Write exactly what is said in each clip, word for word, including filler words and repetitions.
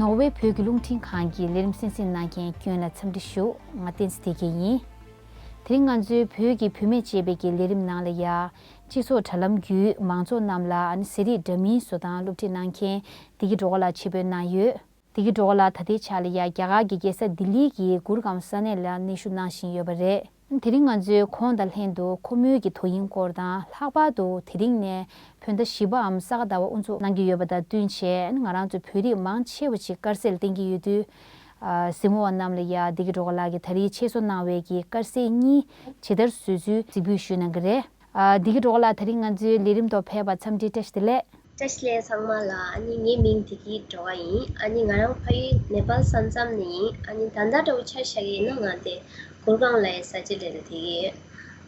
ནོར་ཝེ་བོད་ཀྱི་རླུང་འཕྲིན་ཁང་གི་ལས་རིམ་གསན་གཟིགས་གནང་མཁན་ཁྱེད་ལ་འཚམས་འདྲི་ཞུ། ང་བསྟན་འཛིན་བདེ་སྐྱིད་ཡིན། དེ་རིང་ང་ཚོའི་བོད་ཀྱི་བུད་མེད་ཅེས་པའི་གི་ལས་རིམ་ནང་ལ་ཡ། སྤྱི་ཚོགས་དྲ་ལམ་བརྒྱུད་མང་ཚོགས་རྣམས་ལ་ཨ་ནི་ཟས་རིགས་འདྲ་མིན་བཟོ་སྟངས་སློབ་ཁྲིད་གནང་མཁན་བདེ་སྐྱིད་སྒྲོལ་དཀར་ལགས་ཆེད་ཕེབས་གནང་ཡོད། བདེ་སྐྱིད་སྒྲོལ་དཀར་ལགས་ད་ལྟའི་ཆ་ལ་ཡ་རྒྱ་གར་གྱི་རྒྱལ་ས་ལྡི་ལི་གི་གུར་གམ་ས་གནས་ལ་གནས་བཞུགས་གནང་བཞིན་ཡོད་པ་རེད། དེ་རིང་ང་ཚོས་ཁོང་དང་ལྷན་དུ་ཁོ་མོའི་གི་དོ་དབྱིངས་སྐོར་དང་། ལྷག་པར་དུ་དེ་རིང་ནས་བོད་ཟླ་བཞི་པའམ་ས་ག་ཟླ་བ་དབུ་འཛུགས་གནང་གི་ཡོད་པ་དང་བསྟུན་བྱས། ང་རང་ཚོ་བོད་རིགས་མང་ཆེ་བ་ཅིག་དཀར་ཟས་ལ་བརྟེན་གྱི་ཡོད་དུས། ཨ། གཟིགས་མོ་བ་རྣམས་ལ་ཡ་བདེ་སྐྱིད་སྒྲོལ་དཀར་ལགས་ཀྱིས་ད་རེས་ཆེད་བཟོ་གནང་བའི་གི་དཀར་ཟས་གཉིས་ཇི་ལྟར་བཟོས་ཚུལ་གཟིགས་འབུལ་ཞུས་གནང་གི་རེད། ཨ། བདེ་སྐྱིད་སྒྲོལ་དཀར་ལགས་ད་རིང་ང་ཚོའི་ལས་རིམ་ཐོག་ཕེབས་པར་འཚམས་འདྲི་བཀྲ་ཤིས་བདེ་ལེགས། བཀྲ་ཤིས་བདེ་ལེགས་ཚང་མ་ལ། ཨ་ནི་ངའི་མིང་བདེ་སྐྱིད་སྒྲོལ་དཀར་ཡིན། ཨ་ནི་ང་རང་ཕ་ཡུལ་ནེ་པཱལ་ས་མཚམས་ནས་ཡིན། ཨ་ནི་ད་ལྟ་འདྲ་བོ་ཆ་བཞག་གི་ཡིན་ན་ང་དེ་གུར་གང་ལ་ཡི་ས་ཆ་དེ་ལ་བསྡད་ཀྱི་ཡོད།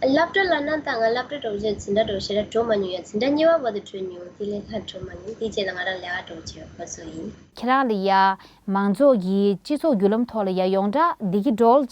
ཨ། སློབ་གྲྭ་ལབ་ན་ད་ང་སློབ་གྲྭ་འདྲ་བོ་ཆ་འཛིན་གྲྭ་འདྲ་བོ་ཞེ་དྲག་འགྲོ་མ་མྱོང་ཡ། འཛིན་གྲྭ་གཉིས་པ་བར་དུ་འགྲོ་མྱོང་། དེ་ལས་ལྷག་འགྲོ་མ་མྱོང་། དེ་རྗེས་ལ་ང་རང་ལས་ཀ་འདྲ་བོ་བྱེད་པ་ཁོ་ཚོ་ཡིན། ཁྱེད་རང་ལ་ཡ་མང་ཚོགས་ཀྱི་སྤྱི་ཚོགས་བརྒྱུད་ལམ་ཐོག་ལ་ཡ་ཡོངས་གྲགས་བདེ་སྐྱིད་སྒྲོལ་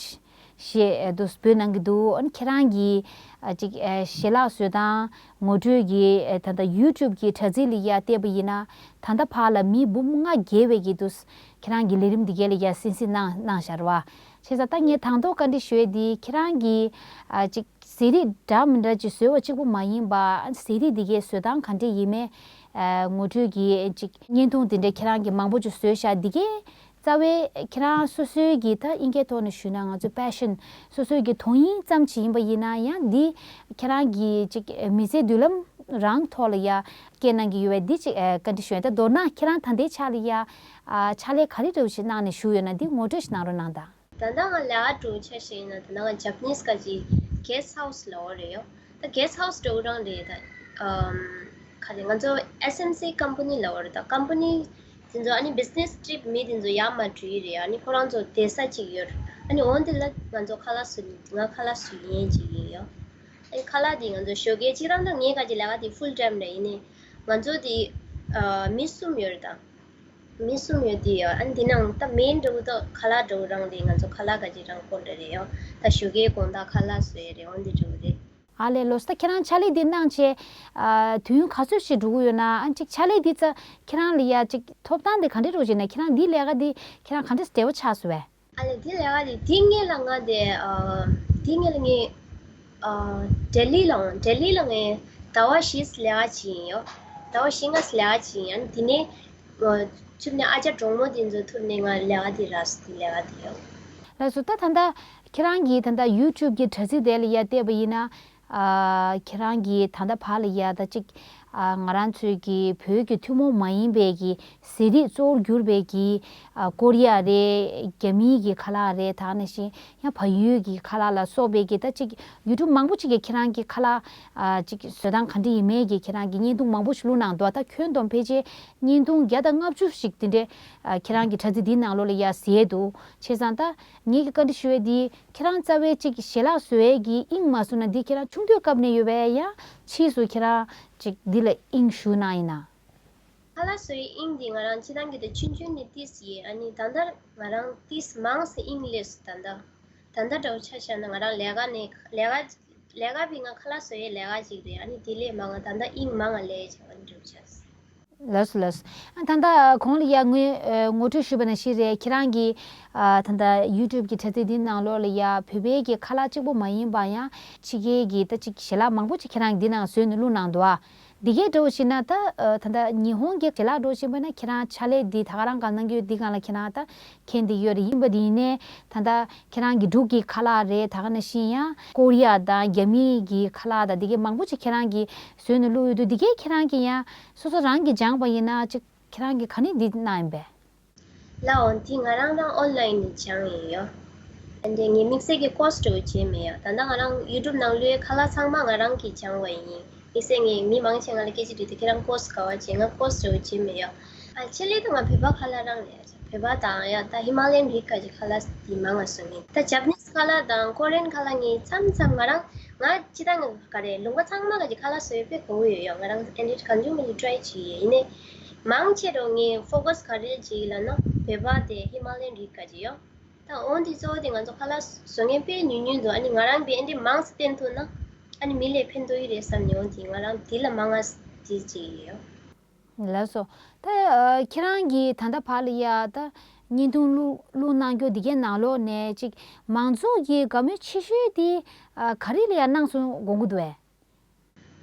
ཞེས་འདུག་འབོད་གནང་གི་འདུག་ཨ་ནི་ཁྱེད་རང་གིས་ཨ་ཅིག་ཨ་ཞལ་ལག་བཟོ་སྟངས་ངོ་སྤྲོད་ཀྱིས་ཨ་ད་ལྟ་ཡུ་ཊུབ་ཀྱི་དྲ་ཚིགས་ལ་ཡ་བལྟས་པ་ཡིན་ན། ད་ལྟ་བར་ལ་མི་འབུམ་ལྔ་བརྒལ་བས་ཀྱིས་འདུག་ཁྱེད་རང་གི་ལས་རིམ་འདི་གས་ལ་ཡ་གསན་གཟིགས་གནང་གནང་བཞག་རེད་བ། བྱས་ཙང་ད་ངས་དང་ཐོག་བཀའ་འདྲི་ཞུ་ཡས་འདི། ཁྱེད་རང་གིས་ཨ་ཅིག་ཟས་རིགས་འདྲ་མི་འདྲ་ཅིག་བཟོས་པ་གཅིག་པུ་མ་ཡིན་པ། ཨ་ཟས་རིགས་འདི་གས་བཟོ་སྟངས་ག་འདྲས་ཡིན་མིན། ཨ་ངོ་སྤྲོད་ཀྱིས་ཅིག་བརྙན་ཐུང་འདི་འདྲས་ཁྱེད་རང་གིས་མང་པོ་ཅིག་བཟོས་ཤག་འདི་གས་རྩ་བའི་ཁྱེད་རང་སོ་སོའི་གི་ད་ཨིན་སྐད་ཐོག་ནས་ཞུས་ན་ང་ཚོའི་པེ་ཤན། སོ་སོའི་གི་དོན་སྙིང་ཙམ་ཅིག་ཡིན་པ་ཡིན་ན་ཡང་། འདི་ཁྱེད་རང་གི་ཅིག་མི་ཚེའི་མདུན་ལམ་རང་ཐོག་ལ་ཡ་སྐྱེལ་གནང་གི་ཡོད་པས། འདི་ཅིག་ཨ་བཀའ་འདྲི་ཞུ་ཡ། ད་མདོར་ན་ཁྱེད་རང་ད་ལྟའི་ཆ་ལ་ཡ་ཨ་ཕྱག་ལས་ག་རེ་འདྲ་བོ་ཞིག་གནང་ནས་བཞུགས་ཡོད་ན་འདི་ངོ་སྤྲོད་ཞིག་གནང་རོགས་གནང་དང་། ད་ལྟ་ང་ལས་ཀ་འདྲ་བོ་ཆ་བཞག་ཡིན་ན། ད་ལྟ་ང་ཇ་པ་ནིས་ག་ཅིག་གེ་སི་ཊི་ཧའུ་སི་ལབ་པ་རེད་ཡོ། ད་གེ་སི་ཊི་ཧའུ་སི་འདྲ་བོ་རང་རེད། ད་ཨམ་ག་རེ་ང་ཚོ་ཨེས་ཨེམ་སི་ཀམ་པ་ནི་ལབ་པ་རེད། ད་ཀམ་པ་ནི་དེ་ཚོ་ཨ་ནི་བི་ཛི་ནེ་སི་ཊིབ་མི་དེ་ཚོ་ཡར་མར་འགྲོ་ཡི་རེད། ཨ་ནི་ཁོ་རང་ཚོ་བསྡད་ས་ཅིག་ཡོད་རེད། ཨ་ནི་འོ་འདི་ལ་ང་ཚོ་ཁ་ལག་བཟོ་ནི། ང་ཁ་ལག་བཟོ་མཁན་ཅིག་ཡིན་ཡོ། ཨ་ནི་ཁ་ལག་དེ་ང་ཚོ་ཞོགས་ཀས་གཅིག་རང་། ད་ངའི་ག་ཅིག་ལས་ཀ་དེ་ཕུལ་ཊའིམ་རེད། ཡིན་ནའི་ང་ཚོ་དེ་ཨ་མི་གསུམ་ཡོད་རེད་ད། མི་གསུམ་ཡོད་དེ་ཡོད། ཨ་ནི་དེ་ནང་ད་མེན་འདྲ་བོ་ད་ཁ་ལག་འདྲ་བོ་རང་རེད། ང་ཚོ་ཁ་ལག་ག་ཅིག་རང་སྐོར་རེ་རེད་ཡོ། ད་ཞོགས་ཀའི་དགོང་དག་ཁ་ལག་བཟོ་ཡས་རེད། འོ་འདི་འདྲ་བོ་རེད། ཨ་ལས། ལགས་སོ། ད་ཁྱེད་རང་ཕྱག་ལས་འདི་གནང་བྱས་ཨ་དུས་ཡུན་ག་ཚོད་ཞིག་འགྲོ་གི་ཡོད་ན། ཨ་ཅིག་ཕྱག་ལས་འདི་ཙ་ཁྱེད་རང་ལ་ཡ་ཅིག་ཐོབ་ཐང་དེ་ག་འདྲས་འདྲ་བོ་ཅིག་ན། ཁྱེད་རང་འདི་ལས་ཀ་འདི་ཁྱེད་རང་ག་འདྲས་འབྲེལ་བ་ཆགས་སོང་བས། ཨ་ལས། དེ་ལས་ཀ་དེ་དེ་སྔོན་ལ་ང་དེ་ཨ་དེ་སྔོན་ལ་ངས་ཨ་ལྡི་ལི་ལ་འོང་། ལྡི་ལི་ལ་ངས་ཟླ་བ་བཞི་ལས་ཀ་བྱས་ཡིན་ཡོ། ཟླ་བ་བཞི་ལྔ་ལས་ཀ་བྱས་ཡིན། ཨ་ནི་དེ་ནས་ཨ་ཐུབ་ནས་ཨ་ཅག་གྲོགས་མོ་དེ་ཚོ་ཐུབ་ནས་ང་ལས་ཀ་དེ་རག་སོང་། དེ་ལས་ཀ་དེ་ཡོ། ལགས་སོ། ད་ད་ལྟ་ཁྱེད་རང་གིས་ད་ལྟ་ཡུ་ཊུབ་ཀྱི་དྲ་ཚིགས་དེ་ལ་ཡ་བལྟས་པ་ཡིན་ན། ཨ་ཁྱེད་རང་གིས་ད་ལྟ་བར་ལ་ཡ་ད་ཅིག་ཨ་ང་རང་ཚོའི་གི་བོད་ཀྱི་ཐུན་མོང་མ་ཡིན་པའི་གི་ཟས་རིགས་གཙོ་བོར་གྱུར་པའི་གི་ཨ་ཀོ་རི་ཡ་རེད། རྒྱ་མིའི་གི་ཁ་ལག་རེད། ད་ག་ནང་བཞིན་ཡང་བལ་ཡུལ་གྱི་ཁ་ལག་ལ་སོགས་པའི་གི་ད་ཅིག་ཡུ་ཊུབ་མང་པོ་ཅིག་གིས་ཁྱེད་རང་གི་ཁ་ལག་ཨ་ཅིག་བཟོ་སྟངས་ག་འདྲ་ཡིན་མིན་གྱི་ཁྱེད་རང་གི་བརྙན་ཐུང་མང་པོ་ཞིག་བླུགས་གནང་འདུག་ད་ཁྱོན་བསྡོམས་ཕལ་ཆེར་བརྙན་ཐུང་བརྒྱ་དང་ལྔ་བཅུ་ཞིག་དེ་འདྲས་ཨ་ཁྱེད་རང་གི་དྲ་ཚིགས་འདིའི་ནང་ལོགས་ལ་ཡ་གཟིགས་འདུག་བྱས་ཙང་ད་ངེད་ཀྱི་བཀའ་འདྲི་ཞུ་ཡས་འདི། ཁྱེད་རང་རྩ་བའི་ཅིག་ཞལ་ལག་བཟོ་ཡས་ཀྱི་དབྱིངས་མ་བཟུང་ན། འདི་ཁྱེད་རང་ཆུང་དུས་སྐབས་ནས་ཡོད་པས། ཡང་ཕྱིས་སུ་ཁྱེད་རང་ཅིག་འདི་ལ་དབྱིངས་ཞུགས་གནང་ཡིན་ན། ཁ་ལག་བཟོ་ཡས་དབྱིངས་འདི་ང་རང་སྤྱིར་བཏང་གི་དེ་ཆུང་ཆུང་ནས་ཏོག་ཙམ་ཡིན། ཨ་ནི་ད་ལྟ་ང་རང་ཏོག་ཙམ་མང་ཙམ་དབྱིངས་སླེབས་སོང་། ད་ལྟ་ད་ལྟ་འདྲ་བོ་ཆ་བཞག་ན་ང་རང་ལས་ཀ་ནས་ལས་ཀ་ལས་ཀ་བྱས་ང་ཁ་ལག་བཟོ་ཡས་ལས་ཀ་ཅིག་རེད། ཨ་ནི་དེ་ལས་མང་ང་ད་ལྟ་དབྱིངས་མང་ང་སླེབས་བྱས་ཨ་ནི་འདྲ་བོ་ཆགས་སོང་། ལགས་སོ་ལགས་སོ། ཨ་ད་ལྟ་གོང་ལ་ཡ་ངོས་ཨ་ངོ་སྤྲོད་ཞུས་པ་ནང་བཞིན་རེད། ཁྱེད་རང་གིས་ཨ་ད་ལྟ་ཡུ་ཊུབ་ཀྱི་དྲ་ཚིགས་འདི་ནང་ལོགས་ལ་ཡ་བོད་པའི་གི་ཁ་ལག་གཅིག་པུ་མ་ཡིན་པ་ཡང་ཕྱི་རྒྱལ་གྱི་ད་ཅིག་ཞལ་ལག་མང་པོ་ཅིག་ཁྱེད་རང་གིས་འདི་ནང་བཟོས་ནས་བླུགས་གནང་འདུག་ཨ་འདི་གའི་འདྲ་བོ་བྱས་ན་ད་ཨ་ད་ལྟ་ཉི་ཧོང་གི་ཞལ་ལག་འདྲ་བོ་བྱས་པ་ན་ཁྱེད་རང་ཕྱག་ལས་འདི་ད་ག་རང་གང་གནང་གི་ཡོད། འདི་སྒང་ལ་ཁྱེད་རང་ད་མཁྱེན་བསྡད་ཡོད་རེད། ཡིན་པ་འདི་ཡིན་ནའི་ད་ལྟ་ཁྱེད་རང་གི་འབྲུག་གི་ཁ་ལག་རེད། ད་ག་ནང་བཞིན་ཡང་ཀོ་རི་ཡ་དང་རྒྱ་མིའི་གི་ཁ་ལག་དང་འདི་གའི་མང་པོ་ཅིག་ཁྱེད་རང་གིས་བཟོས་ནས་བླུགས་ཡོད་དུས། འདི་གའི་ཁྱེད་རང་གིས་ཡང་སོ་སོ་རང་གིས་སྦྱངས་པ་ཡིན་ན་ཅིག་ཁྱེད་རང་གིས་ག་ནས་འདི་གནང་ཡིན་པས། ལགས་འོང་། འདི་ང་རང་རང་ཨོན་ལའིན་ནས་སྦྱངས་ཡིན་ཡོ། ཨ་འདྲས་ངས་དམིགས་བསལ་གྱི་ཀོར་སི་འདྲ་བོ་བྱས་མེད་ཡོ། ད་ལྟ་ང་རང་ཡུ་ཊུབ་ནང་བླུགས་ཡས་ཁ་ལག་ཚང་མ་ང་རང་གིས་སྦྱངས་པ་ཡིན། དམིགས་བསལ་ངས་མི་མང་ཆེ་ང་ལ་སྐད་ཆ་དྲིས་དུས་ཁྱེད་རང་ཀོར་སི་ག་པར་བྱས། ང་ཀོར་སི་འདྲ་བོ་བྱས་མེད་ཡོ། ཨ་ཕྱག་ལས་དེ་ང་བོད་པ་ཁ་ལག་རང་རེད། བོད་པ་དང་ཡང་ད་ཧི་མ་ལ་ཡན་རིགས་ཁ་ཅིག་ཁ་ལག་དེ་མང་ང་བཟོ་མཁན། ད་ཇ་པ་ནིས་ཁ་ལག་དང་ཀོ་རི་ཡན་ཁ་ལག་ངས་མཚམས་མཚམས་ང་རང་ང་སྤྱིར་བཏང་ག་རེ་ལུང་པ་ཚང་མ་ག་ཅིག་ཁ་ལག་བཟོ་ཡས་དཔེ་དགའ་པོ་ཡོད་ཡོ། ང་རང་ཨ་འདྲས་གང་བྱུང་མིན་ལ་ཊི་རའི་བྱེད་ཡས་ཡིན་ནའི། མང་ཆེ་རུ་ངས་ཕོ་ཀ་སི་ག་རེ་བྱེད་ཡས་ལབ་ན་བོད་པ་དེ་ཧི་མ་ལ་ཡན་རིགས་ག་ཅིག་ཡོ། ད་འོ་འདི་གཙོ་བོ་དེ་ང་ཚོ་ཁ་ལག་བཟོ་མཁན་དཔེ་ཉུང་ཉུང་འདུག་ཨ་ནི་ང་རང་གིས་ཨ་འདྲས་མང་ཙམ་བསྟན་ཐུབ་ན་ཨ་ནི་མི་ལ་ཕན་ཐོགས་ཀྱི་རེད་བསམ་ནས། འོ་འདི་ང་རང་འདི་ལ་མང་ང་འདི་བྱེད་ཡས་ཡོ། ལགས་སོ། ད་ཨ་ཁྱེད་རང་གིས་ད་ལྟ་བར་ལ་ཡ་ད་བརྙན་ཐུང་བླུག་བླུག་གནང་རྒྱུ་འདི་གའི་ནང་ལོགས་ནས་ཅིག་མང་ཚོགས་ཀྱི་དགའ་མོས་ཆེ་ཤོས་དེ་ཨ་ག་རེ་ལ་ཡ་གནང་སོང་དགོངས་ཀྱི་འདུག་གས།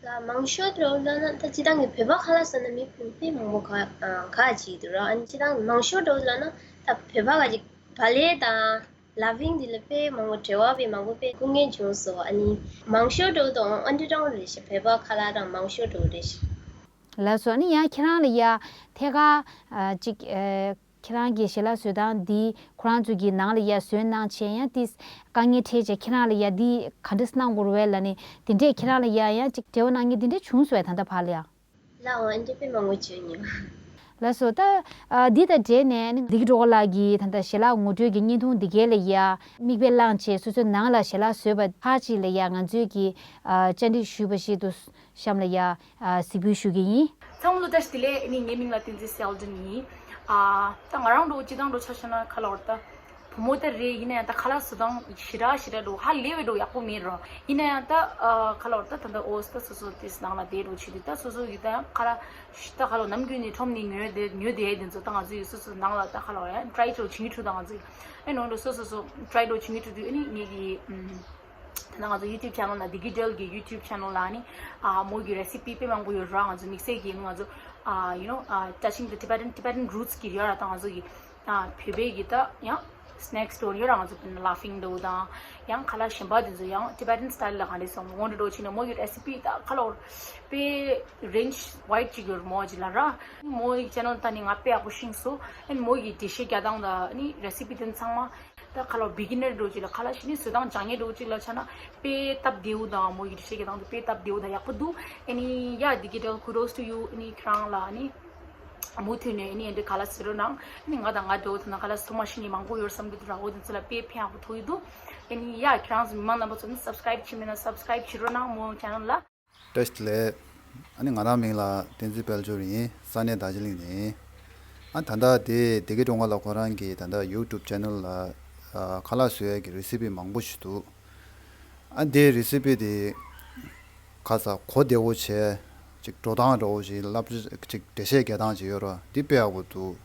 ལ་མང་ཤོས་འདྲ་བོ་ལབ་ན་ད་སྤྱིར་བཏང་གི་བོད་པ་ཁ་ལག་ཟ་ན་མི་དཔེ་མང་པོ་ག་ཨ་ག་ཅིག་འདུག་ར། ཨ་ནི་སྤྱིར་བཏང་མང་ཤོས་འདྲ་བོ་ལབ་ན་ད་བོད་པ་ག་ཅིག་བ་ལེ་དང་ལ་ཕིང་འདི་ལ་དཔེ་མང་པོ་འབྲེལ་བ་དཔེ་མང་པོ་དཔེ་སྐུ་ངལ་བྱུང་སོང་། ཨ་ནི་མང་ཤོས་འདྲ་བོ་དང་ཨ་འདྲ་འདྲ་བོ་རེད་ཤག་བོད་པ་ཁ་ལག་རང་མང་ཤོས་འདྲ་བོ་རེད་ཤག་ལགས་སོ། ཨ་ནི་ཡང་ཁྱེད་རང་ལ་ཡ་ཐད་ཀར་ཨ་ཅིག་ཨ་ཁྱེད་རང་གི་ཞལ་ལག་བཟོ་སྟངས་འདི་ཁོ་རང་ཚོ་གི་ནང་ལ་ཡ་བཟོས་གནང་བྱས་ཡང་ཏིས་དཀའ་ངལ་འཕྲད་བྱས་ཁྱེད་རང་ལ་ཡ་འདི་ག་འདྲས་གནང་དགོས་རེད་བས་ལབ་ནས་དེ་འདྲས་ཁྱེད་རང་ལ་ཡ་ཡང་ཅིག་འབྲེལ་བ་གནང་མཁན་དེ་འདྲས་བྱུང་སོང་བས་ད་ལྟ་བར་ལ་ཡ། ལགས་འོང་། ཨ་འདྲས་དཔེ་མང་པོ་བྱུང་མྱོང་། ལགས་སོ། ད་ཨ་འདི་དང་འབྲེལ་ནས་ནི་བདེ་སྐྱིད་སྒྲོལ་དཀར་ལགས་ཀྱིས་ད་ལྟ་ཞལ་ལག་ངོ་སྤྲོད་ཀྱི་བརྙན་ཐུང་འདི་གའི་ལ་ཡ་མིག་དཔེ་བླངས་བྱས་སོ་སོའི་ནང་ལ་ཞལ་ལག་བཟོས་པ་ཕར་ཅིག་ལ་ཡ་ང་ཚོས་ཀྱིས་ཨ་བཅར་འདྲི་ཞུས་པ་ཞིག་ཏུ་གཤམ་ལ་ཡ་ཨ་གཟིགས་འབུལ་ཞུ་གི་ཡིན། ཚང་མ་ལ་བཀྲ་ཤིས་བདེ་ལེགས། ཨ་ནི་ངའི་མིང་ལ་བསྟན་འཛིན་སེལ་ཌན་ཡིན། ཨ་ད་ང་རང་འགྲོ་སྤྱི་བཏང་འགྲོ་ཆ་བཞག་ན་ཁ་ལོར་ད་བུ་མོ་ད་རེད། ཡིན་ན་ཡང་ད་ཁ་ལག་བཟོ་སྟངས་ཞེ་དྲག་ཞེ་དྲག་འགྲོ་ཧ་ལས་པའི་འགྲོ་ཡག་པོ་མེད་རོ། ཡིན་ན་ཡང་ད་ཨ་ཁ་ལོར་ད་ད་ད་ཨོ་ད་སོ་སོ་དེ་ནང་ལ་བསྡད་འགྲོ་བྱེད་དུས་ད་སོ་སོ་ཡི་ད་ཡང་ཁ་ལག་ད་ཁ་ལོར་ནམ་རྒྱུན་ནས་ཁྲོམ་ནས་ཉོས་བསྡད་ཉོས་བསྡད་དེ་ཚོ་ད་ང་ཚོ་ཡི་སོ་སོ་ནང་ལ་ད་ཁ་ལོར་ཡང་ཊ་རའི་འགྲོ་བྱེད་ཀྱི་འགྲོ། ད་ང་ཚོ་ཡི་ཨེ་ནོ་འགྲོ་སོ་སོ་སོ་ཊ་རའི་འགྲོ་བྱེད་ཀྱི་འགྲོ་དུས་ཨ་ནི་ངེད་ཀྱི་ཨམ། ད་ང་ཚོ་ཡུ་ཊུབ་ཆེ་ནལ་ནང་བདེ་སྐྱིད་སྒྲོལ་གྱི་ཡུ་ཊུབ་ཆེ་ནལ་ལ་ནི་ཨ་མོ་གི་རེ་སི་པི་དཔེ་མང་པོ་ཡོད་ར། ང་ཚོ་དམིགས་བསལ་གྱི་ང་ཚོ་ཨ་you know ཨ་touching the Tibetan Tibetan roots གི་ཡོད་ར། ད་ང་ཚོ་གི་ཨ་བོད་པའི་གི་ད་ཡང་སི་ནེག་སི་སི་ཊོར་ཡོད་ར། ང་ཚོ་དཔེར་ན་ལ་ཕིང་འདྲ་བོ་དང་ཡང་ཁ་ལག་གཞན་པ་དེ་ཚོ་ཡང་Tibetan style ལ་ག་འདྲས་སོང་། མོ་འདྲ་འགྲོ་ཕྱིན་ན་མོ་གི་རེ་སི་པི་ད་ཁ་ལོར་དཔེ་རེན་ཇི་ཝའིཌ་ཅིག་ཡོད་ར། མོ་ཅིག་ལ་ར་མོ་ཡི་ཆེ་ནལ་ད་ནི་ང་དཔེ་ཡག་པོ་ཤེས་སོང་། ཨན་མོ་གི་འགྲེལ་བཤད་རྒྱག་སྟངས་ད་ནི་རེ་སི་པི་དེ་ཚང་མ་ད་ཁ་ལོར་བི་གི་ནར་འདྲ་བོ་ཅིག་ལ་ཁ་ལག་ཤི་ནི་བཟོ་སྟངས་སྦྱང་མཁན་འདྲ་བོ་ཅིག་ལ་ཆ་ན་དཔེ་སྟབས་བདེ་བོ་དང་མོ་ཡི་འགྲེལ་བཤད་རྒྱག་སྟངས་དེ་དཔེ་སྟབས་བདེ་བོ་དང་ཡག་པོ་འདུག་ཨ་ནི་ཡ་བདེ་སྐྱིད་སྒྲོལ་kudos to you ཨ་ནི་ཁྱེད་རང་ལ་ཨ་ནི་མུ་མཐུད་ནས་ཨ་ནི་ཨེ་འདྲའི་ཁ་ལག་བཟོ་རོགས་གནང་། ཨ་ནི་ང་དང་ང་འདྲ་བོ་ད་ན་ཁ་ལག་བཟོ་མ་ཤེས་མཁན་མང་པོ་ཡོད་བསམ་གྱི་འདུག་ར། འོ་དེ་ཚོ་ལ་དཔེ་ཕན་ཡག་པོ་ཐོགས་ཀྱི་འདུག་ཨ་ནི་ཡ་ཁྱེད་རང་ཚོ་མི་མང་རྣམ་པ་ཚོ་ནི་སབ་སི་ཀ་རའིབ་བྱས་མེད་ན་སབ་སི་ཀ་རའིབ་བྱེད་རོགས་གནང་མོ་ཆེ་ནལ་ལ། བཀྲ་ཤིས་བདེ་ལེགས། ཨ་ནི་ང་རང་མིང་ལ་བསྟན་འཛིན་དཔལ་འབྱོར་ཡིན། ས་གནས་རྡོ་རྗེ་གླིང་ནས་ཡིན། ཨ་ད་ལྟ་དེ་བདེ་སྐྱིད་སྒྲོལ་དཀར་ལགས་ཁོ་རང་གི་ད་ལྟ་ཡུ་ཊུབ་ཆེ་ནལ་ལ་ཨ་ཁ་ལག་བཟོ་ཡས་ཀྱི་རེ་སི་པི་མང་པོ་ཞིག་འདུག་ཨ་དེ་རེ་སི་པི་དེ་ག་ས་གོ་བདེ་བོ་བྱས་ཅིག་འགྲོ་སྟངས་འདྲ་བོ་ཞིག་བསླབ་ཅིག་འགྲེལ་བཤད་རྒྱག་སྟངས་ཅིག་ཡོད་ར། དེ་དཔེ་ཡག་པོ་འདུག་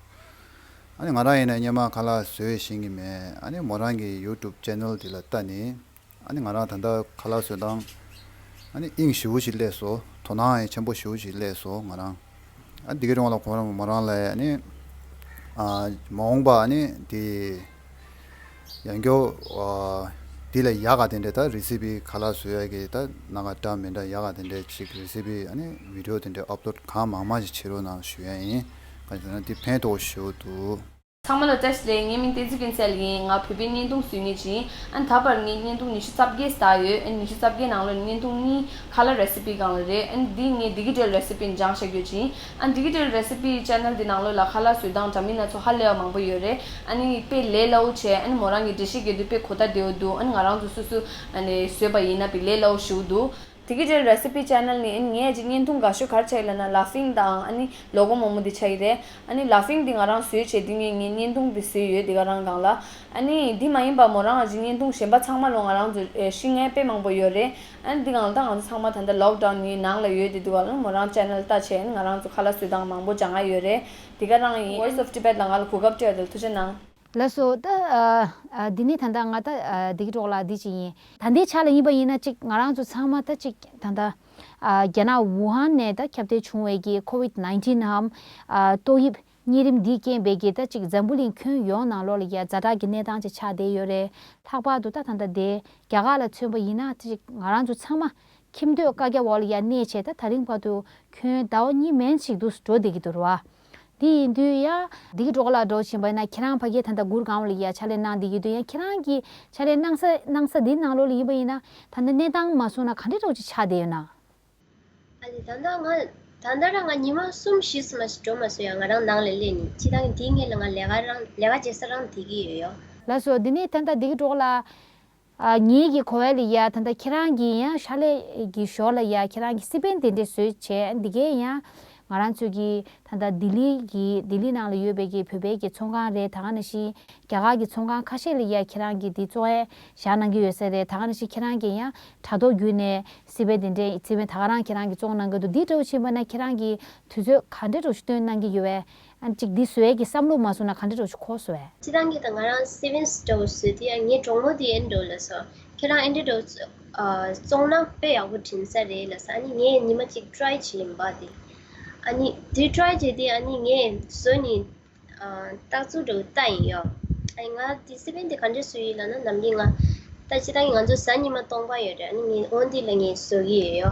ཨ་ནི་ང་རང་ཡིན་ན་སྔོན་མ་ཁ་ལག་བཟོས་ཤེས་ཀྱི་མེད། ཨ་ནི་མོ་རང་གི་ཡུ་ཊུབ་ཆེ་ནལ་དེ་ལ་ལྟ་ནས། ཨ་ནི་ང་རང་ད་ལྟ་ཁ་ལག་བཟོ་སྟངས་ཨ་ནི་དབྱིངས་ཞེ་པོ་ཞིག་སླེབས་སོང་། དོ་སྣང་ཡང་ཆེན་པོ་ཞེ་པོ་ཞིག་སླེབས་སོང་ང་རང་། ཨ་བདེ་སྐྱིད་སྒྲོལ་དཀར་ལགས་ཁོ་རང་མོ་རང་ལ་ཨ་ནི་ཨ་མ་འོངས་པ་ཨ་ནི་དེ་ཡང་སྐྱོ་ཨ་དེ་ལ་ཡག་ག་དེ་འདྲ་ད་རེ་སི་པི་ཁ་ལག་བཟོ་ཡག་གི་ད་ན་ག་འདྲ་མི་འདྲ་ཡག་ག་དེ་འདྲ་ཅིག་རེ་སི་པི་ཨ་ནི་བི་ཌི་ཡོ་དེ་འདྲ་ཨབ་ལོཌ་གང་མང་མང་ཞིག་བྱེད་རོགས་གནང་ཞུ་ཡ་ཡིན། གང་ཡིན་ཟེར་ན་དེ་ཕན་ཐོགས་ཞེ་པོ་འདུག་ཚང་མ་ལ་བཀྲ་ཤིས་བདེ་ལེགས། ངའི་མིང་བསྟན་འཛིན་ཀུན་གསལ་ཡིན། ང་བོད་པའི་བརྙན་ཐུང་བཟོ་མཁན་ཅིག་ཡིན། ཨ་ནི་ད་བར་ངས་བརྙན་ཐུང་ཉི་ཤུ་རྩ་བརྒྱད་བཟོས་ཡོད། ཨ་ནི་ཉི་ཤུ་རྩ་བརྒྱད་ནང་ལོགས་ནས་བརྙན་ཐུང་གཉིས་ཁ་ལག་རེ་སི་པི་སྒང་ལ་རེད། ཨ་ནི་འདི་ངས་བདེ་སྐྱིད་སྒྲོལ་རེ་སི་པི་སྦྱངས་བཞག་རྒྱུ་ཅིག་ཡིན། ཨ་ནི་བདེ་སྐྱིད་སྒྲོལ་རེ་སི་པི་ཆེ་ནལ་འདི་ནང་ལོགས་ལ་ཁ་ལག་བཟོ་སྟངས་འདྲ་མིན་སྣ་ཚོགས་ཧ་ལས་པ་མང་པོ་ཡོད་རེད། ཨ་ནི་དཔེ་ལས་སླ་པོ་བྱས། ཨ་ནི་མོ་རང་གིས་འགྲེལ་བཤད་རྒྱག་དུས་དཔེ་གོ་བརྡ་བདེ་པོ་འདུག་ཨ་ནི་ང་རང་ཚོ་སོ་སོ་ཨ་ནི་བཟོས་པ་ཡིན་ན་དཔེ་ལས་སླ་པོ་ཞེ་པོ་འདུག་བདེ་སྐྱིད་སྒྲོལ་རེ་སི་པི་ཆེ་ནལ་ནས་ཨ་ནི་ངས་ཅིག་བརྙན་ཐུང་དགའ་ཤོས་ག་རེ་བྱས་ཡོད་ལབ་ན་ལ་ཕིང་དང་ཨ་ནི་ལོ་གོ་མོག་མོག་འདི་ཆགས་ཀྱི་རེད། ཨ་ནི་ལ་ཕིང་འདི་ང་རང་བཟོས་བྱས་འདི་ངས་ངའི་བརྙན་ཐུང་འདི་བཟོས་ཡོད་འདི་ག་རང་སྒང་ལ། ཨ་ནི་འདི་མ་ཡིན་པ་མོ་རང་ཨ་ཅིག་བརྙན་ཐུང་གཞན་པ་ཚང་མ་ལོ་ང་རང་ཚོ་ཨེ་ཤེས་མཁན་དཔེ་མང་པོ་ཡོད་རེད། ཨ་ནི་འདི་སྒང་ལ་ད་ང་ཚོ་ཚང་མ་ད་ལྟ་ལོག་ཌའོན་ནི་ནང་ལ་ཡོད་དེ་འདུག་ག་ལ་མོ་རང་ཆེ་ནལ་ལྟ་བྱས་ཨ་ནི་ང་རང་ཚོ་ཁ་ལག་བཟོ་སྟངས་མང་པོ་སྦྱང་ཡ་ཡོད་རེད། འདི་ག་རང་ཡིན། Voice of Tibet ལ་ང་ལ་གོ་སྐབས་སྤྲད་དེ་ཐུགས་རྗེ་གནང་། ལགས་སོ། ད་ཨ་ཨ་འདི་ནི་ད་ལྟ་ང་ད་ཨ་བདེ་སྐྱིད་སྒྲོལ་དཀར་ལགས་འདི་ཅིག་ཡིན། ད་ལྟའི་ཆ་ལ་ཡིན་པ་ཡིན་ན་ཅིག་ང་རང་ཚོ་ཚང་མ་ད་ཅིག་ད་ལྟ་ཨ་རྒྱ་ནག་ཝུ་ཧན་ནས་ད་ཁྱབ་གདལ་བྱུང་བའི་གི་ཁོ་ཝིཌ་ནའིན་ཊིན་འམ་ཨ་ཏོག་དབྱིབས་གཉན་རིམས་འདིའི་རྐྱེན་པས་གི་ད་ཅིག་འཛམ་བུ་གླིང་ཁྱོན་ཡོངས་ནང་ལོགས་ལ་ཡ་ཛ་དྲག་གི་གནས་སྟངས་ཅིག་ཆགས་བསྡད་ཡོད་རེད། ལྷག་པར་དུ་ད་ད་ལྟ་དེ་རྒྱ་གར་ལ་མཚོན་པ་ཡིན་ན་ད་ཅིག་ང་རང་ཚོ་ཚང་མ་ཁྱིམ་སྡོད་བཀའ་རྒྱ་འོག་ལ་ཡ་གནས་བྱས་ད་ད་རིང་བར་དུ་ཁྱོན་ཟླ་བ་གཉིས་མན་ཞིག་འདུག་འགྲོ་བསྡད་ཀྱི་འདུག་ར་བ། འདི་ཡིན་དུས་ཡ་བདེ་སྐྱིད་སྒྲོལ་དཀར་ལགས་འདྲ་བོ་ཕྱིན་པ་ཡིན་ན་ཁྱེད་རང་ཕ་གིར་ད་ལྟ་གུར་སྒང་ལ་ཡ་ཕྱག་ལས་གནང་བསྡད་ཀྱི་འདུག་ཡང་ཁྱེད་རང་གིས་ཕྱག་ལས་གནང་ས་གནང་ས་འདིའི་ནང་ལོགས་ལ་ཡིན་པ་ཡིན་ན་ད་ལྟ་གནས་སྟངས་མ་སོང་ན་ག་འདྲ་འདྲ་བོ་ཅིག་ཆགས་བསྡད་ཡོད་ན། ཨ་ལེ་ད་ལྟ་ང་ད་ལྟ་རང་ང་ཉི་མ་གསུམ་བཞི་ཙམ་མ་ཞིག་འགྲོ་མ་སོང་ཡ། ང་རང་ནང་ལ་སླེབས་ནས་སྤྱིར་བཏང་འདིའི་སྔོན་ལ་ང་ལས་ཀ་རང་ལས་ཀ་བྱེད་ས་རང་བསྡད་ཀྱི་ཡོད་ཡ། ལགས་སོ། འདི་ནས་ད་ལྟ་བདེ་སྐྱིད་སྒྲོལ་དཀར་ལགས། ཨ་ངེད་ཀྱི་གོ་བ་ལ་ཡ་ད་ལྟ་ཁྱེད་རང་གིས་ཡང་ཕྱག་ལས་ཀྱི་ཞོར་ལ་ཡ་ཁྱེད་རང་གི་སི་པན་དེ་འདྲས་བཟོས་བྱས་འདི་གའི་ཡང་ ང་རང་ཚོའི་གི་ད་ལྟ་ལྡི་ལི་གི་ལྡི་ལི་ནང་ལ་ཡོད་པའི་གི་བོད་པའི་གི་ཚོང་ཁང་རེད། ད་ག་ནང་བཞིན་རྒྱ་གར་གྱི་ཚོང་ཁང་ཁ་ཤས་ལ་ཡ་ཁྱེད་རང་གིས་འདི་བཙོང་ཡས་བཞག་གནང་གི་ཡོད་ས་རེད། ད་ག་ནང་བཞིན་ཁྱེད་རང་གིས་ཡང་དྲ་ཐོག་བརྒྱུད་ནས་སི་པན་དེ་འདྲའི་སི་པན་ད་ག་རང་ཁྱེད་རང་གིས་བཙོང་གནང་གི་འདུག་འདི་འདྲ་བོ་ཕྱིན་པ་ན་ཁྱེད་རང་གིས་དུས་ཚོད་ག་འདྲ་འདྲ་བོ་ཞིག་བཏོན་གནང་གི་ཡོད་པས། ཨ་ནི་གཅིག་འདི་བཟོ་ཡས་ཀྱི་བསམ་བློ་མ་བཟུང་ན་ག་འདྲ་འདྲ་བོ་ཞིག་འཁོར་སོང་བས། སྤྱིར་བཏང་གི་ད་ང་རང་སི་པན་འདྲ་བོ་བཟོས་དུས་ཡང་ངའི་གྲོགས་མོ་དེ་ཨེ་འདྲ་བོ་ལ་སོ་ཁྱེད་རང་ཨེ་འདྲ་འདྲ་བོ་བཙོང་ན་དཔེ་ཡག་པོ་བྲིན་ས་རེད་ལ་ས། ཨ་ནི་ངས་ཉི་མ་གཅིག་ཊི་རའི་བྱས་ཡིན་པ་དེ། ཨ་ནི་དེ་ཊི་རའི་བྱས་དུས་ཨ་ནི་ངས་བཟོ་ནི་ཨ་རྟགས་ཚུལ་འདྲ་བོ་ལྟ་ཡིན་ཡོ། ཨ་ནི་ང་དེ་སི་པན་དེ་ག་འདྲ་བཟོས་ཡིན་ལབ་ན་ནམ་རྒྱུན་ང་ད་སྤྱིར་བཏང་གི་ང་ཚོ་གཟའ་ཉི་མ་སྟོང་པ་ཡོད་རེད། ཨ་ནི་ངས་འོ་འདི་ལ་ངས་བཟོ་གི་ཡོད་ཡོ།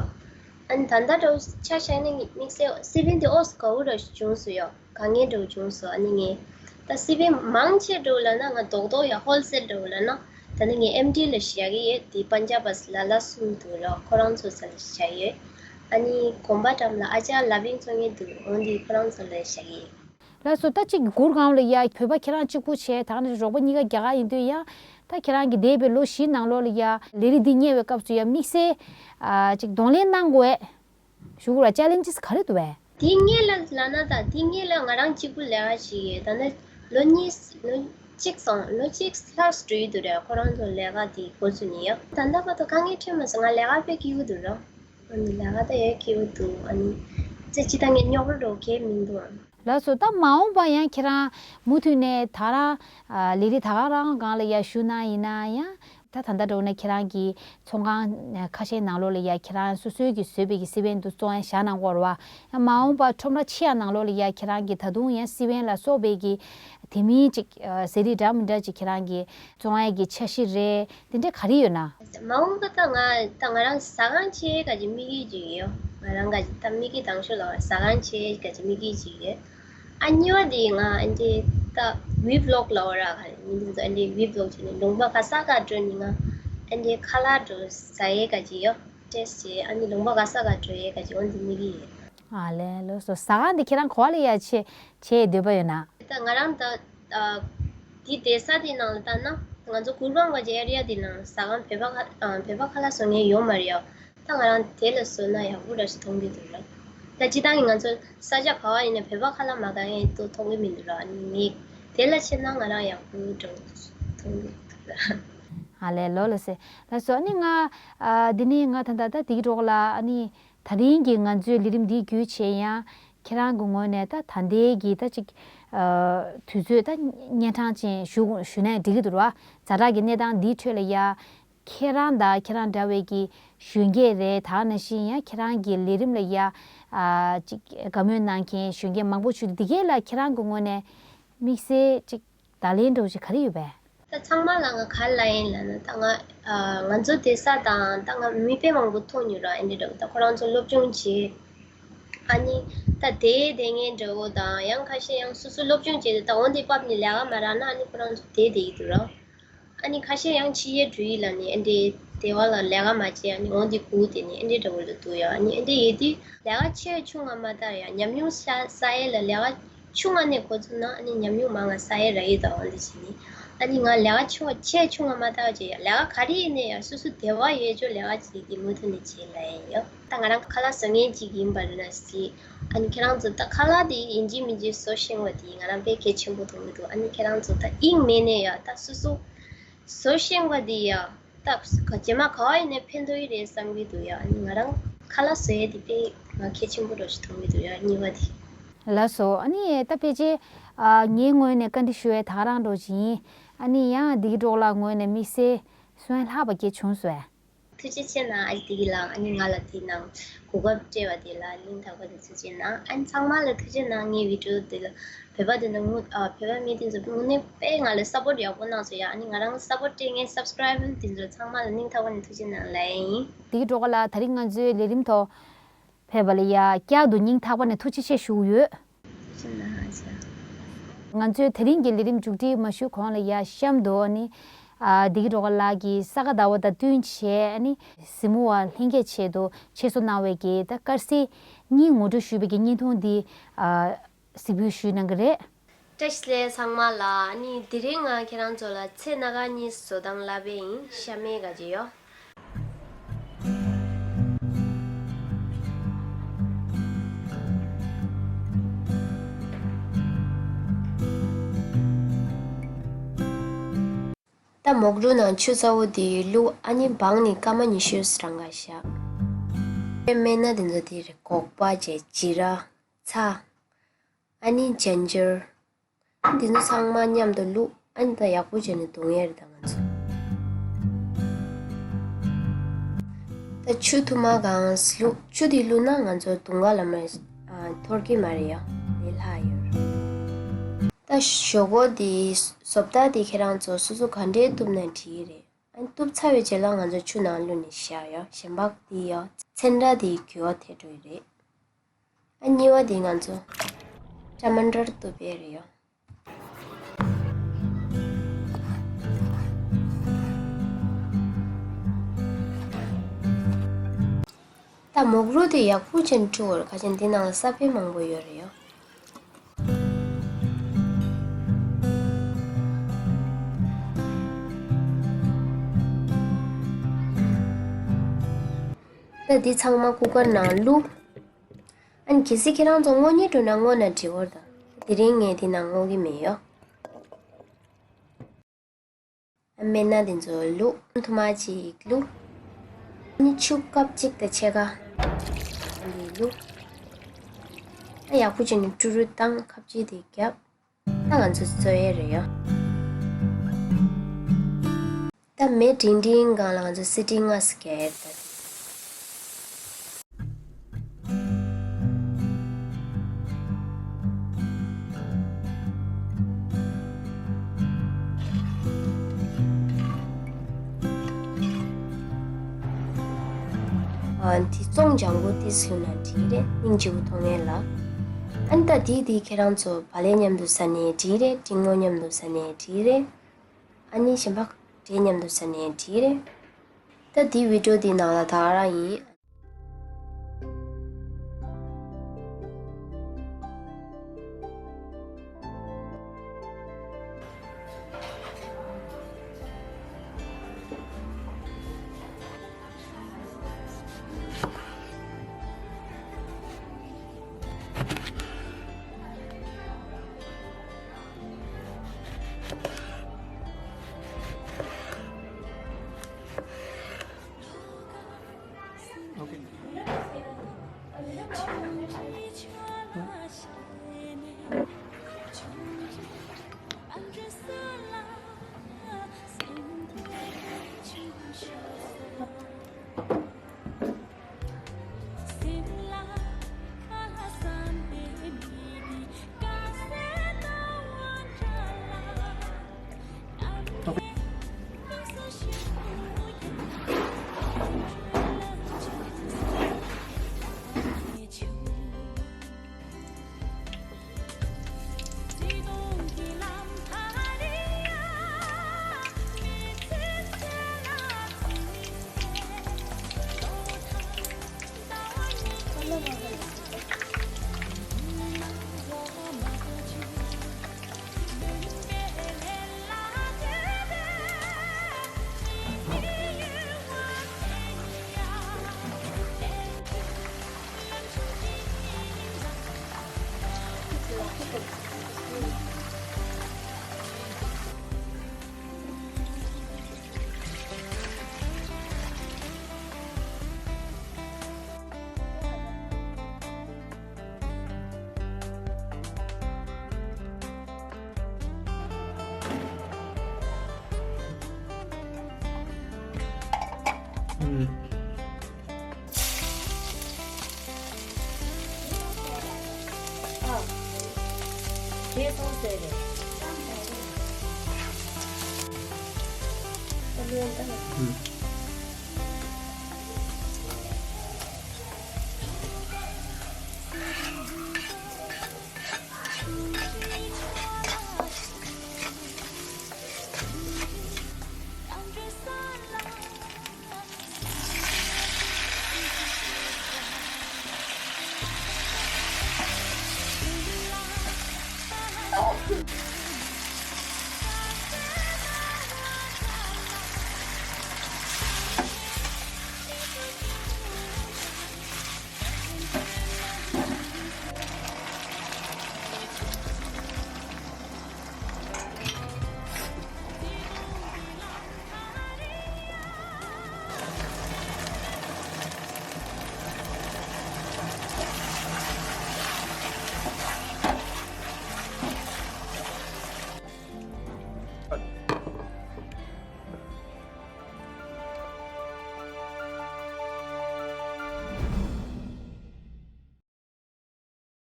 ཨ་ནི་ད་ལྟ་འདྲ་བོ་ཆ་བཞག་ན་ངས་དམིགས་བསལ་སི་པན་དེ་ཨོ་སི་ག་འུ་འདྲ་བོ་ཞིག་བྱུང་སོང་ཡོ། དཀའ་ངལ་འདྲ་བོ་བྱུང་སོང་། ཨ་ནི་ངས་ད་སི་པན་མང་ཆེ་འདྲ་བོ་ལབ་ན་ང་རྡོག་རྡོག་ཡ་ཧོལ་སེལ་འདྲ་བོ་ལབ་ན་ད་ནི་ངས་ཨེམ་ཌི་ལ་བཞག་གི་ཡོད། དེ་པན་ཇབ་པ་སི་ལ་ལ་གསུམ་འདུག་ར། ཁོ་རང་ཚོ་ས་ལ་བཞག་ཡོད། ཨ་ནི་གོམ་པ་འགྲམ་ལ་ཨ་ཅག་ལ་བིང་ཚོ་ངས་འདུག་འོ་འདི་ཁོ་རང་ཚོ་ལ་བཞག་གི་ཡོད། ལགས་སོ། ད་གཅིག་གུར་སྒང་ལ་ཡ་བོད་པ་ཁྱེད་རང་གཅིག་པུ་བྱས་ད་ནི་རོགས་པ་གཉིས་ཀ་རྒྱ་གར་ཡིན་དུས་ཡ་ད་ཁྱེད་རང་གི་འདས་པའི་ལོ་བཞི་ནང་ལོགས་ལ་ཡ་ལས་རིགས་འདི་གཉེར་བའི་སྐབས་སུ་ཡ་དམིགས་བསལ་ཨ་གཅིག་གདོང་ལེན་གནང་དགོས་ཞུ་དགོས་ར་ཅེ་ལེན་ཇི་སི་ག་རེ་འདུག་བས། དེ་སྔོན་ལ་ལབ་ན་ད་དེ་སྔོན་ལ་ང་རང་གཅིག་པུ་ལས་ཀ་བྱེད་ཀྱི་ཡོད། ད་ནི་ལོ་གཉིས་ལོ་གཅིག་སོང་ལོ་གཅིག་ལྷག་འགྲོ་ཡི་འདུག་རེད། ཁོ་རང་ཚོ་ལས་ཀ་དེ་འགོ་བཙུགས་ནས་ཡོད། ད་ལྟ་བར་དུ་དཀའ་ངལ་འཕྲད་མ་སོང་། ང་ལས་ཀ་དཔེ་སྐྱིད་པོ་འདུག་ར། ཨ་ནི་ལས་ཀ་ད་ཡོད་སྐྱིད་པོ་འདུག་ཨ་ནི་ཙི་ཅི་ད་ངས་རྙོག་དྲ་འགྲོ་གལ་མི་འདུག་ཨ། ལགས་སོ། ད་མ་འོངས་པ་ཡང་ཁྱེད་རང་མུ་མཐུད་ནས་ད་རང་ལས་རིགས་ད་ག་རང་སྒང་ལ་ཡ་ཞུགས་གནང་ཡིན་ན་ཡང་། ད་ད་ལྟ་འདྲ་བོ་ན་ཁྱེད་རང་གི་ཚོང་ཁང་ཁ་ཤས་ནང་ལོགས་ལ་ཡ་ཁྱེད་རང་སོ་སོའི་གི་བཟོས་པའི་གི་སི་པན་དུ་བཙོང་ཡ་བཞག་གནང་གོ་ར་བ། ཡང་མ་འོངས་པ་ཁྲོམ་ར་ཆེ་ཡ་ནང་ལོགས་ལ་ཡ་ཁྱེད་རང་གི་ད་དུང་ཡང་སི་པན་ལ་སོགས་པའི་གི་དེ་མིན་ཅིག་ཟས་རིགས་འདྲ་མི་འདྲ་ཅིག་ཁྱེད་རང་གི་བཙོང་ཡ་གི་འཆར་གཞི་རེད། དེ་འདྲ་ག་རེ་ཡོད་ན། མ་འོངས་པ་ད་ང་ད་ང་རང་ཟ་ཁང་ཆེ་ག་ཅིག་དམིགས་ཡུལ་ཅིག་ཡོད། ང་རང་ག་ཅིག་ད་དམིགས་ཡུལ་དང་ཤོས་ལ་ཟ་ཁང་ཆེ་ག་ཅིག་དམིགས་ཡུལ་ཅིག་ཡོད། ཨ་གཉིས་པ་དེ་ང་ཨ་འདྲེ་ད་ཝི་བི་ལོག་ལ་འོ་ར་ག་རེ་མི་འདུག་ཨ་འདྲེ་ཝི་བི་ལོག་བྱས་ནས་ལུང་པ་ག་ས་ག་འགྲོ་ནི་ང་ཨ་འདྲེ་ཁ་ལག་འགྲོ་ཟ་ཡས་ག་ཅིག་ཡོད་ཏེས་བྱས། ཨ་ནི་ལུང་པ་ག་ས་ག་འགྲོ་ཡས་ག་ཅིག་འོ་འདི་དམིགས་ཡུལ་ཡོད། ཨ་ལས་ལོ་སོ། ཟ་ཁང་འདི་ཁྱེད་རང་ག་བ་ལ་ཡ་ཆེ་ཆེ་འདོད་པ་ཡོད་ན། ད་ང་རང་ད་ཨ་འདི་བསྡད་ས་དེ་ནང་ལ་ལྟ་ན་ང་ཚོ་གུར་བང་བ་ཅི་ཨེ་རི་ཡ་དེ་ནང་ཟ་ཁང་བོད་པ་ཁ་ཨ་བོད་པ་ཁ་ལག་བཟོ་མཁན་ཡོད་མ་རེད་ཡ། ད་ང་རང་དེ་ལ་བཟོས་ན་ཡག་པོ་འདྲ་ཞིག་མཐོང་གི་འདུག་ར། ད་སྤྱིར་བཏང་གི་ང་ཚོ་ས་ཆ་ག་བ་ཡིན་ན་བོད་པ་ཁ་ལག་མ་གང་ཡང་དུ་མཐོང་གི་མི་འདུག་ར། ཨ་ནི་ངས་དེ་ལ་ཕྱིན་ན་ང་རང་ཡག་པོ་འདྲ་མཐོང་གི་འདུག་ར། ཨ་ལས་ལོ་ལོ་སེ་ལ་སོ། ཨ་ནི་ང་ཨ་འདི་ནས་ང་ད་ད་ད་དེ་གི་གྲོགས་ལ་ཨ་ནི་ད་རིང་གི་ང་ཚོའི་ལས་རིམ་འདི་བརྒྱུད་བྱས་ཡང་ཁྱེད་རང་གི་ངོས་ནས་ད་ད་ལྟའི་གི་ད་ཅིག་ཨ་དུས་ཚོད་ད་གཉན་འཕྲང་ཅན་ཞུ་ཞུ་ནས་འགྲིག་གི་འདུག་ར། ཛ་དྲག་གི་གནས་སྟངས་འདིའི་ཁྲོད་ལ་ཡ། ཁྱེད་རང་དང་ཁྱེད་རང་འདྲ་བའི་གི་གཞོན་སྐྱེས་རེད། ད་ནང་བཞིན་ཡང་ཁྱེད་རང་གི་ལས་རིམ་ལ་ཡ་ཨ་ཅིག་དགའ་མོས་གནང་མཁན་གཞོན་སྐྱེས་མང་པོ་བྱུང་འདུག་འདི་གས་ལ་ཁྱེད་རང་གི་ངོས་ནས་དམིགས་བསལ་ཅིག་བརྡ་ལན་འདྲ་བོ་ཞིག་ག་རེ་ཡོད་པས། ད་ཚང་མ་ལ་ང་ག་རེ་ལབ་ཡིན་ལབ་ན་ད་ང་ཨ་ང་ཚོ་བསྡད་ས་དང་ད་ང་མི་དཔེ་མང་པོ་མཐོང་མྱོང་ར། ཨེ་འདྲ་འདྲ་བོ་ད་ཁོ་རང་ཚོ་སློབ་སྦྱོང་བྱེད། ཨ་ནི་ད་དེའི་དེ་ངན་འདྲ་བོ་དང་ཡང་ཁ་ཤས་ཡང་སོ་སོ་སློབ་སྦྱོང་བྱེད་དུས་ད་འོ་འདི་བབས་ནས་ལས་ཀ་མ་རག་ན་ཨ་ནི་ཁོ་རང་ཚོ་དེ་དེ་ཡི་འདུག་ར། ཨ་ནི་ཁ་ཤས་ཡང་ཕྱི་རྒྱལ་འགྲོ་ཡི་ལབ་ནས་ཨེ་འདྲའི་སྡེ་བ་ལ་ལས་ཀ་མ་བྱས་ཨ་ནི་འོང་དེ་སྒུག་དེ་ནས་ཨེ་འདྲའི་འདྲ་བོ་ལ་འདུག་ཡ། ཨ་ནི་ཨེ་འདྲའི་ཡོད་དུས་ལས་ཀ་ཆེ་ཆུང་ང་མ་ལྟར་ཡ་ཉམས་མྱོང་ས་ས་ཡས་ལ་ལས་ཀ་ཆུང་ང་ནས་འགོ་བཙུགས་ན་ཨ་ནི་ཉམས་མྱོང་མང་ང་ས་ཡས་ར་ཡི་དང་འོང་དེ་བྱས་ནས་ཨ་ནི་ང་ལས་ཀ་ཆུང་ཆེ་ཆུང་ང་མ་ལྟར་བྱས་ཡ་ལས་ཀ་ག་རེ་ཡིན་ནས་ཡ་སོ་སོ་སྡེ་བ་ཡོད་ཅོ་ལས་ཀ་བྱེད་དེ་མུ་མཐུད་ནས་བྱེད་ལ་ཡིན་ཡ། ད་ང་རང་ཁ་ལག་བཟོ་མཁན་ཅིག་ཡིན་པ་རེད་ན་སྲིད། ཨ་ནི་ཁྱེད་རང་ཚོ་ད་ཁ་ལག་དེ་ཡིན་གཅིག་མིན་གཅིག་བཟོ་ཤེས་པ་དེ་ང་རང་དཔེ་གལ་ཆེན་པོ་མཐོང་གི་འདུག་ཨ་ནི་ཁྱེད་རང་ཚོ་ད་དབྱིངས་མེད་ནས་ཡ་ད་སོ་སོ་བཟོ་ཤེས་པ་དེ་ཡ་ད་རྗེས་མ་ག་བ་ཡིན་ནའི་ཕན་ཐོགས་ཡི་རེད་བསམ་གྱི་འདུག་ཡ། ཨ་ནི་ང་རང་ཁ་ལག་བཟོ་ཡས་དེ་དཔེ་ང་གལ་ཆེན་པོ་འདྲ་ཞིག་མཐོང་གི་འདུག་ཡ་གཉིས་པ་དེ། ལགས་སོ། ཨ་ནི་ད་ཕལ་ཆེར་ཨ་ངའི་ངོས་ནས་བཀའ་འདྲི་ཞུ་ཡས་ད་ག་རང་འདྲ་ཞིག་ཡིན། ཨ་ནི་ཡང་འདི་གི་གྲོགས་ལ་ངོས་ནས་དམིགས་བསལ་གསོན་ལྷག་པ་སྐྱེ་བྱུང་སོང་ཨ། ཐུགས་རྗེ་ཆེ་གནང་། ཨ་ཅེ་བདེ་སྐྱིད་ལགས། ཨ་ནི་ང་ལ་དེའི་ནང་གོ་སྐབས་སྤྲད་པ་དེ་ལ་སྙིང་ཐག་པ་ནས་ཐུགས་རྗེ་གནང་། ཨ་ནི་ཚང་མ་ལ་ཐུགས་རྗེ་གནང་། ངའི་བི་ཌིའོ་དེ་ལ་བོད་པ་དེ་ཚོ་དངོས་ཨ་བོད་པ་མི་དེ་ཚོ་དངོས་གནས་དཔེ་ང་ལ་སཔོརྚ་ཡག་པོ་གནང་སོང་ཡ། ཨ་ནི་ང་རང་སཔོརྚ་སྤྲད་མཁན་སབ་སི་ཀ་རའི་བར་དེ་ཚོ་ཚང་མ་ལ་སྙིང་ཐག་པ་ནས་ཐུགས་རྗེ་གནང་ལབ་ཡ་ཡིན། དེ་གི་གྲོགས་ལ་ད་རིང་ང་ཚོའི་ལས་རིམ་ཐོག་ཕེབས་པ་ལ་ཡ་བསྐྱར་དུ་སྙིང་ཐག་པ་ནས་ཐུགས་རྗེ་ཆེ་ཞུ་གི་ཡོད། ང་ཚོའི་དེ་རིང་གི་ལས་རིམ་མཇུག་སྒྲིལ་མ་ཞུ་གོང་ལ་ཡ་གཤམ་དུ་ཨ་ནི་ཨ་བདེ་སྐྱིད་སྒྲོལ་དཀར་ལགས་ཀྱིས་ས་ག་ཟླ་བ་དང་བསྟུན་བྱས་ཨ་ནི་གཟིགས་མོ་བ་ལྷན་རྒྱས་ཆེད་དུ་ཆེད་བཟོ་གནང་བའི་གི་ད་དཀར་གསལ་གཉིས་ངོ་སྤྲོད་ཞུས་པའི་གི་བརྙན་ཐུང་འདི་ཨ་གཟིགས་འབུལ་ཞུས་གནང་གི་རེད། བཀྲ་ཤིས་བདེ་ལེགས་ཚང་མ་ལ། ཨ་ནི་དེ་རིང་ང་ཁྱེད་རང་ཚོ་ལ་ཚེ་སྣ་ཁ་གཉིས་བཟོ་སྟངས་བསླབ་པའི་ཡིན། ཤ་མེད་ག་ཅི་ཡོད། ད་མོག་རུ་ནང་ཆུ་ཚ་བོ་དེ་བླུགས། ཨ་ནི་སྦང་ནས་སྐར་མ་ཉི་ཤུ་རང་ག་བཞག་སྨན་སྣ་དེ་ཚོ་དེ་རེད། སྒོག་པ་བྱས། ཇི་ར། ཚྭ། ཨ་ནི་ཇིན་ཇར། འདི་ཚོ་ཚང་མ་མཉམ་དུ་བླུགས། ཨ་ནི་ད་ཡག་པོ་བྱས་ནས་བརྡུང་ཡས་རེད་ད་ང་ཚོ། ད་ཆུ་ཐུར་མ་གང་བླུགས། ཆུ་དེ་བླུགས་ན་ང་ཚོ་བརྡུང་ག་ལ་མ་ཨ་འཐོར་གི་མ་རེད་ཡ། དེ་ལྷག་ཡོད་རེད། ད་ཞོག་ཁོག་དེ་བཟོ་ལྟ་དེ་ཁྱེད་རང་ཚོ་སོ་སོ་ག་འདྲས་གཏུབ་ན་འགྲིག་གི་རེད། ཨ་ནི་གཏུབ་ཚར་བའི་རྗེས་ལ་ང་ཚོ་ཆུ་ནང་བླུགས་ནས་བཞག་ཡ། གཞན་པ་དེ་ཡ་ཚོན་ཁྲ་དེ་འགྱུར་བ་ཐེབས་འགྲོ་གི་རེད། ཨ་གཉིས་པ་དེ་ང་ཚོ་ཊ་མ་ཊར་གཏུབ་ཡས་རེད་ཡ། ད་མོག་རུ་དེ་ཡག་པོ་བྱས་ནས་བཀྲུ་དགོས་རེད། ག་ཅན་འདི་ནང་ལ་ས་ཕན་མང་པོ་ཡོད་རེད་ཡ། ད་འདི་ཚང་མ་ཀུ་ཀར་ནང་བླུགས། ཨ་ནི་གལ་སྲིད་ཁྱེད་རང་ཚོ་སྔོ་ཉལ་འགྲོ་ན་སྔོ་ན་འགྲིག་གི་རེད་ད། དེ་རིང་ངས་འདི་ནང་སྔོ་གི་མེད་ཡོ། ཨ་སྨན་སྣ་དེ་ཚོ་བླུགས། ཐུར་མ་གཅིག་བླུགས། ཨ་ནི་ཆུ་ཀབ་གཅིག་དང་ཕྱེད་ཀ་འདི་བླུགས། ཨ་ཡག་པོ་བྱས་ནས་བཀྲུ་རུ་བཏང་། ཁབ་ཅིག་དེ་བརྒྱབ། ད་ང་ཚོ་བཟོ་ཡས་རེད་ཡ། ད་མེ་འབྲིང་འབྲིང་སྒང་ལ་ང་ཚོ་སི་ཊིང་ལྔ་ཙམ་རྒྱག་ཡས་རེད་ད། ཨ་དེ་བཙོང་ལྗང་གུ་ཏིས་ལྷུན་ན་འགྲིག་རེད། སྙིང་རྗེ་པོ་མཐོང་ངེས་ལ། ཨ་ནི་ད་དེ་དེ་ཁྱེད་རང་ཚོ་བག་ལེབ་མཉམ་དུ་ཟ་ནས་འགྲིག་རེད། འབྲིང་མོ་མཉམ་དུ་ཟ་ནས་འགྲིག་རེད། ཨ་ནི་གཞན་པ་འབྲས་མཉམ་དུ་ཟ་ནས་འགྲིག་རེད། ད་དེ་བི་ཌིའོ་དེ་ནང་ལ་ད་ག་རང་ཡིན།